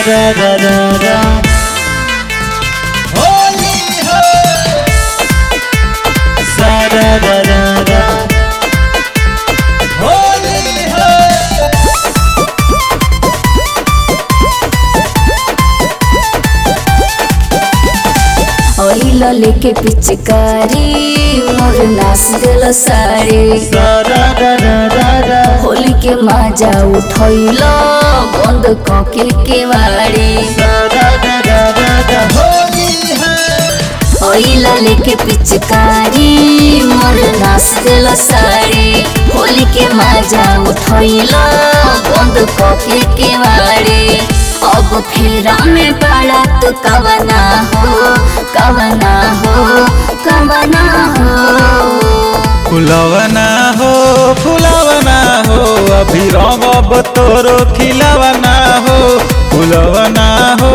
रा होली हो सारा रा रा रा होली हो। ओइल लेके पिचकारी मोर नास दिल साड़ी। सारा रा रा रा रा होली के मजा उठैल बंद कके केवाड़ी। सारा रा रा रा रा होली है। ओइल लेके पिचकारी मोर नास दिल साड़ी। होली के मजा उठैल बंद कके केवाड़ी। अब फेरा में पड़ा तो कवना हो कवना हो कवना हो। फुलवना हो फुलवना हो अभी रंगब तोरो खिलवना हो। फुलवना हो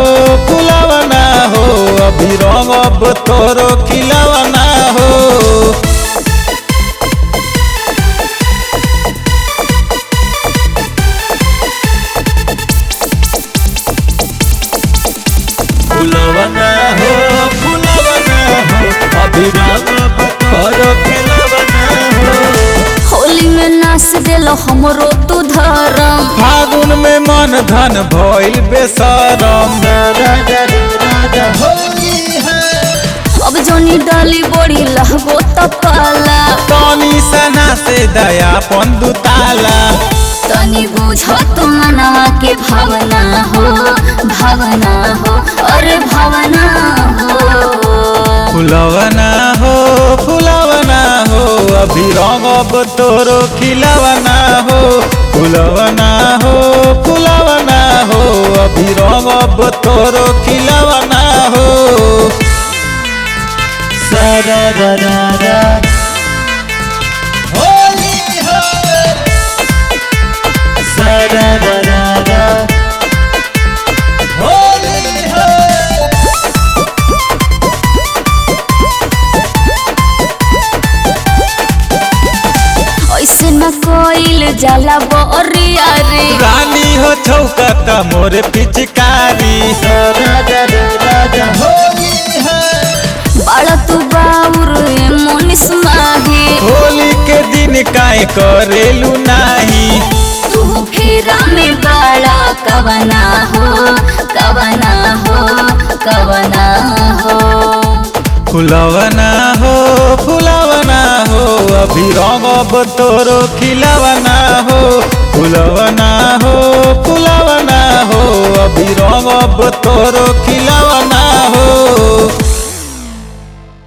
फुलवना हो अभी रंगब तोरो खिलवना हो। फुलवना हो फुलवना हो अभी रंगब तोरो खिलवना हो। होली में नाच दिल हमरो तू धरम। फागुन में मन धन भइल बेसरम। सारा रा रा रा होली है। अब जोनी डाली बड़ी लहगो तपाला। तनी सना से दया दुताला। तनी बुझ तू मनवा के भावना हो भावना हो अरे भावना हो। फुलवना हो फुलवना हो अभी रंगब तोरो खिलवना हो। फुलवना हो फुलवना हो अभी रंगब तोरो खिलवना हो। सारा रा रा रा होली हो। सारा रा रा रा होली हो। ऐसे न कोइल जाला बरिया रे। रानी हो छौका का मोर पिचकारी। सारा रा रा रा होली है। बाड़ा तू बाउर ए मोनिस माही। होली के दिन काहे करेलू नाही। तू फेरा में बाड़ा कवना हो कवना हो कवना हो। फुलवना हो फुलवना हो अभी रंगब तोरो खिलवना हो। फुलवना हो फुलवना हो अभी रंगब तोरो।